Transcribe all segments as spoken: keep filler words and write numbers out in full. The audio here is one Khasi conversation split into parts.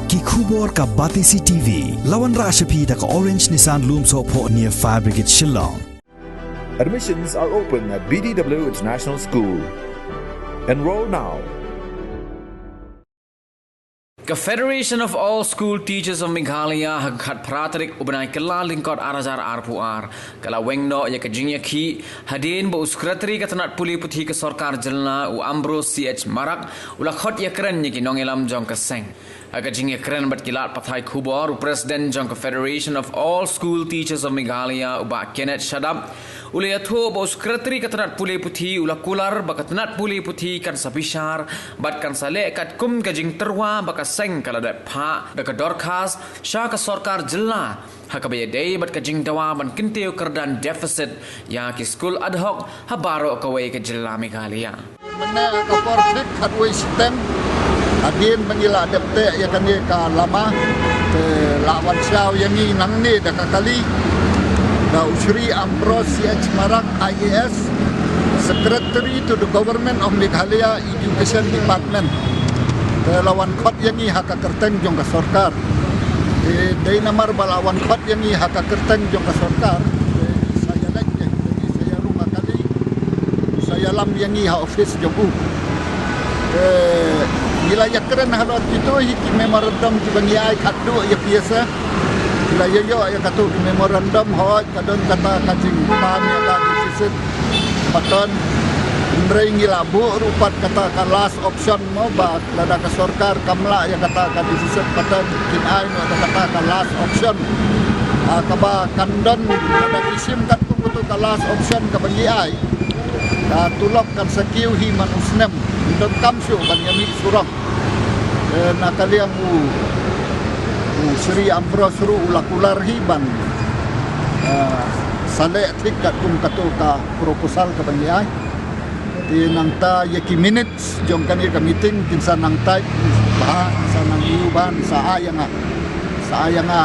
Ki khubor ka Batesi T V, la wanrah sha phi da ka Orange Nissan Lumsohphoh near Fire Brigade Shillong. Admissions are open at B D W International School. Enroll now. Ka Federation of All School Teachers of Meghalaya ha ka khatphra tarik u bnai Kyllalyngkot ar hajar arphew ar ka la weng noh ïa ka jingïakhih hadien ba u Secretary ka tnat pule puthi ka sorkar jylla u Ambrose C H Marak u la khot ïakren ïa ki nongïalam jong ka seng. Ha ka jingïakren bad ki lad pathai khubor, u President jong ka Federation of All School Teachers of Meghalaya u Bah Kenneth Shadap u la ïathuh ba u Secretary ka tnat pule puthi u la kular ba ka tnat pule puthi kan sa bishar bad kan sa leh katkum ka jingtyrwa ba ka seng ka la dep phah da ka dorkhas sha ka sorkar jylla ha kaba ïadei bad ka jingdawa ban kyntiew kyrdan deficit ïa ki skul ad hoc ha baroh kawei ka jylla Meghalaya. Mynne ka por thik khatwei shiteng hadien ba ngi la dep teh ïa kane ka lama, te la wan shaw ïa ngi nangne da ka kali da u Shri Ambrose C H Marak I A S, Secretary to the Government of Meghalaya Education Department. Te la wan khot ïa ngi ha ka kyrteng jong ka sorkar. Te dei namar ba la wan khot ïa ngi ha ka kyrteng jong ka sorkar, te sa ïa leit ïa ngi, te sa ïa rung ha kali, sa ïalam ïa ngi ha office jong u. Te ngi la ïakren halor kito hi ki memorandum kiba ngi ai khatduh ïa P S A. Ngi la ïoh ïa kato ki memorandum, hooid ka don kata ka jingpam ïa ka deficit. Pateng, hynrei ngi la buh ruh pat kata ka last option mo, ba lada ka sorkar kam lah ïa kata ka deficit pateng kin ai noh da kata ka last option. Ah, kaba kan don lada ki shim katkum kato ka last option kaba ngi ai, ka tulop kan sa kiew hi man u snem, ym donkam shuh ban ïa mih surok. Eh, na ka liang u, u Shri Ambrose ruh u la kular hi ban, eh, sa leh thik katkum kato ka proposal kaba ngi ai. Te nangta ïa ki minutes jong kane ka meeting kin sa nang type bha, sa nang ïoh ban sa ai ïa nga, sa ai ïa nga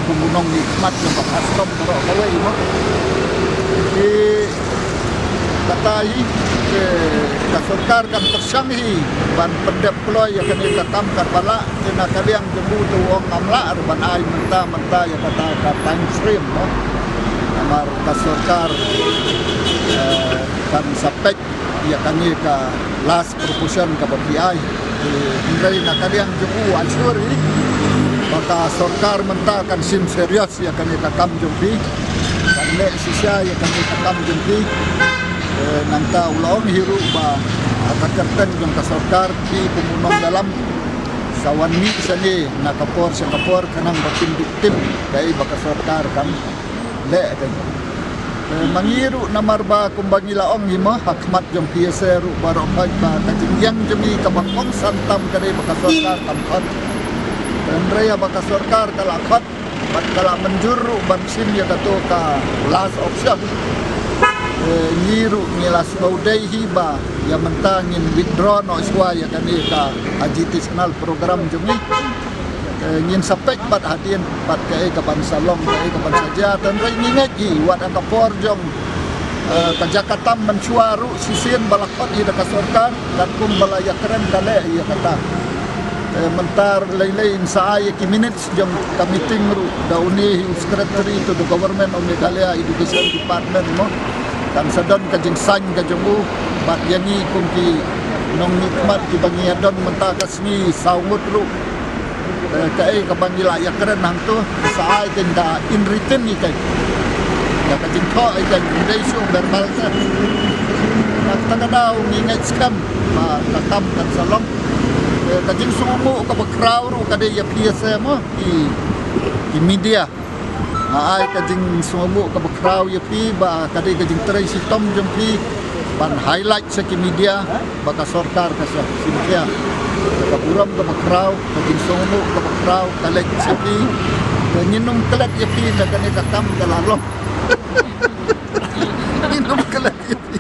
kum u nongmihkhmat jong ka custom baroh kawei mo. Te kata hi, te ka sorkar kan pyrshang hi ban pyndep kloi ïa kane ka kam kaba lah, te na ka liang jong u te u ong ngam lah ruh ban ai mynta mynta ïa kata ka time frame mo. Namar ka sorkar, eh, kan sa peit ïa kane ka last proposition kaba phi ai. Eh, hynrei na ka liang jong u, assure hi ba ka sorkar mynta kan shim serious ïa kane ka kam jong phi, kan leh shisha ïa kane ka kam jong phi. Eh, nangta u la ong hi ruh ba ha ka kyrteng jong ka sorkar, phi kum u nongïalam sa wan mih shane na ka por sha ka por khnang ba kin dup tip kaei ba ka sorkar kan leh. Te ma ngi ruh namar ba kumba ngi la ong hi mo, ha khmat jong P S A ruh baroh khoit ba ka jingïeng jong ngi kaba kongsan tam ka dei ba ka sorkar kam khot. Te hynrei haba ka sorkar ka la khot bad ka la mynjur ruh ban shim ïa kato ka last option, eh, ngi ruh ngi la sngewdei hi ba ïa mynta ngin withdraw noh shuwa ïa kane ka additional program jong ngi. Eh, ngin sa peit pat hadien pat kaei kaban sa long, kaei kaban sa jia, te hynrei ngi ngeit hi wat ha ka por jong, eh, ka jaka tam mynshuwa ruh shisien ba la khot hi da ka sorkar katkum ba la ïakren ka leh ïa kata. Eh, mynta lei lei in sa ai ïa ki minutes jong ka meeting ruh da une hi u Secretary to the Government of Meghalaya Education Department mo. Kan sa don ka jingsain ka jong u bad ïa ngi kum ki nongmihkhmat kiba ngi ïa don mynta ka sngi saw ngut ruh. Eh, kaei kaba ngi la ïakren hangto sa ai keiñ da in written hi keiñ. Ïa ka jingthoh hi keiñ, ym dei shuh verbal te. Nangta ka daw ngi ngeit skhem ba ka kam kan sa long. Eh, ka jingsngewnguh kaba khraw ruh ka dei ïa phi ïa se mo ki, ki media. Nga ai ka jingsngewnguh kaba khraw ïa phi ba ka dei ka jingtrei shitom jong phi ban highlight sha ki media ba ka sorkar ka shah shim khia. Ka burom kaba khraw, ka jingsngewnguh kaba khraw ka leit sha phi. Ngin ym klet ïa phi da kane ka kam ka la long. Ngin ym klet ïa phi.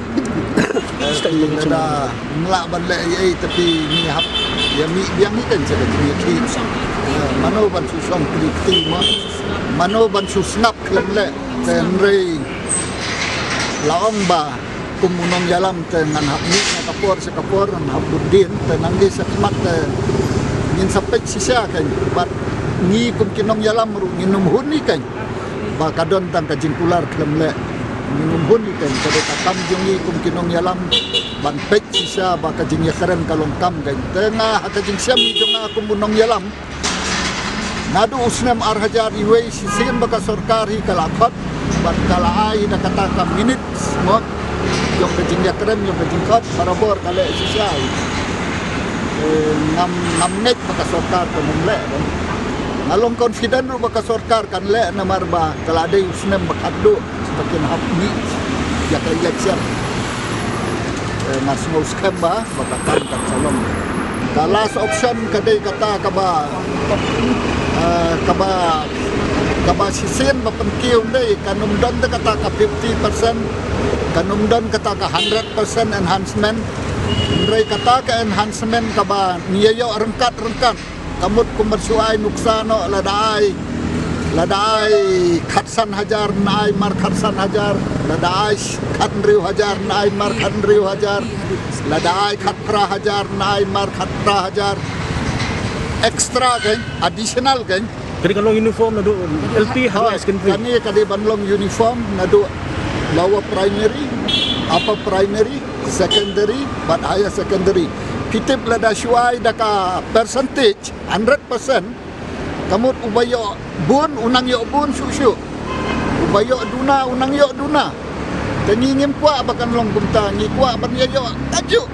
Lada ym lah ban leh ei ei te phi ngi hap ïa mih biang hi kan sa ka jingïakhih. Mano ban shu shong kti kti mo, mano ban shu sngap khlem leh. Te hynrei la ong ba kum u nongïalam te ngan hap mih na ka por sha ka por, ngan hap bud dien, te nangta sha khmat te ngi Sa peit shisha kan, bad ngi kum ki nongïalam ruh ngin ym hun ïa kan ba ka don tang ka jingkular khlem leh. Ngin ym hun ïa kan, ka dei ka kam jong ngi kum ki nongïalam ban peit shisha ba ka jingïakren ka long kam kan. Te nga ha ka jingshem jong nga kum u nongïalam, naduh u snem ar hajar wei shisien ba ka sorkar hi ka la khot bad ka la ai da kata ka minutes mo jong ka jingïakren jong ka jingkhot, barabor ka leh shisha. Eh, ngam, ngam ngeit ba ka sorkar kan ym leh. Nga long confident ruh ba ka sorkar kan leh namar ba ka la dei u snem ba khatduh ba kin hap mih ïa ka election. Eh, nga sngew skhem ba ba ka kam kan sa long. Ka last option ka dei kata kaba, eh, kaba, kaba shisien ba pynkiew dei, kan ym don da kata ka fifty percent, kan ym don kata ka hundred percent enhancement. Hynrei kata ka enhancement kaba ngi ïa ïoh ryngkat ryngkat. Ka mut kum ban shu ai nuksa noh, lada ai, lada ai khatsan hajar, na ai mar khatsan hajar, lada ai khathynriew hajar, na ai mar khathynriew hajar, lada ai khatphra hajar, na ai mar khatphra hajar. Extra kan, additional kan. Kane ka long uniform naduh L P haduh secondary. Kane ka dei ban long uniform naduh lower primary, upper primary, secondary bad higher secondary. Phi tip lada shu ai da ka percentage hundred percent, ka mut uba ïoh bun u nang ïoh bun shuh shuh, uba ïoh duna u nang ïoh duna. Te ngi ngim kwah ba kan long kumta, ngi kwah ban ïa ïoh kajuh.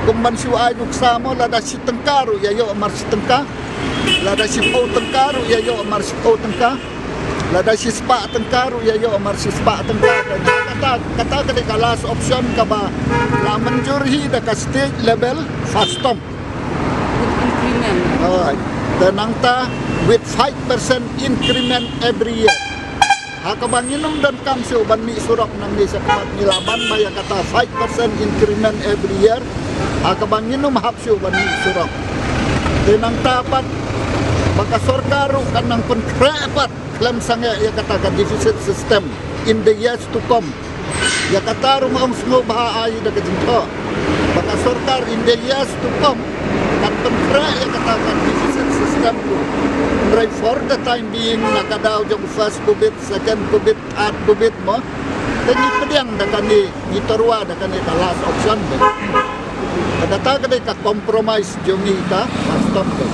Kum ban shu ai nuksa mo, lada shi tyngka ruh ïa ïoh mar shi tyngka, lada shiphew tyngka ruh ïa ïoh mar shiphew tyngka, lada shispah tyngka ruh ïa ïoh mar shispah tyngka. Kata, kata ka dei ka last option kaba la mynjur hi da ka state level FASTOM. With increment. Alright. Te nangta with five percent increment every year. Ha kaba ngin ym donkam shuh ban mih surok nangne shakhmat, ngi lah ban ba ïa kata five percent increment every year. Ha kaba ngin ym hap shuh ban mih surok. Te nangta pat ba ka sorkar ruh kan nang pynkhreh pat khlem sangeh ïa kata ka deficit system in the years to come. Ïa kata ruh nga ong sngewbha ai da ka jingthoh ba ka sorkar in the years to come kan pynkhreh ïa kata ka deficit system ruh. Hynrei for the time being, na ka daw jong first covid, second covid, third covid mo, te ngi pdiang da kane, ngi tyrwa da kane ka last option mo. Kata ka dei ka compromise jong ngi ka FASTOM mo.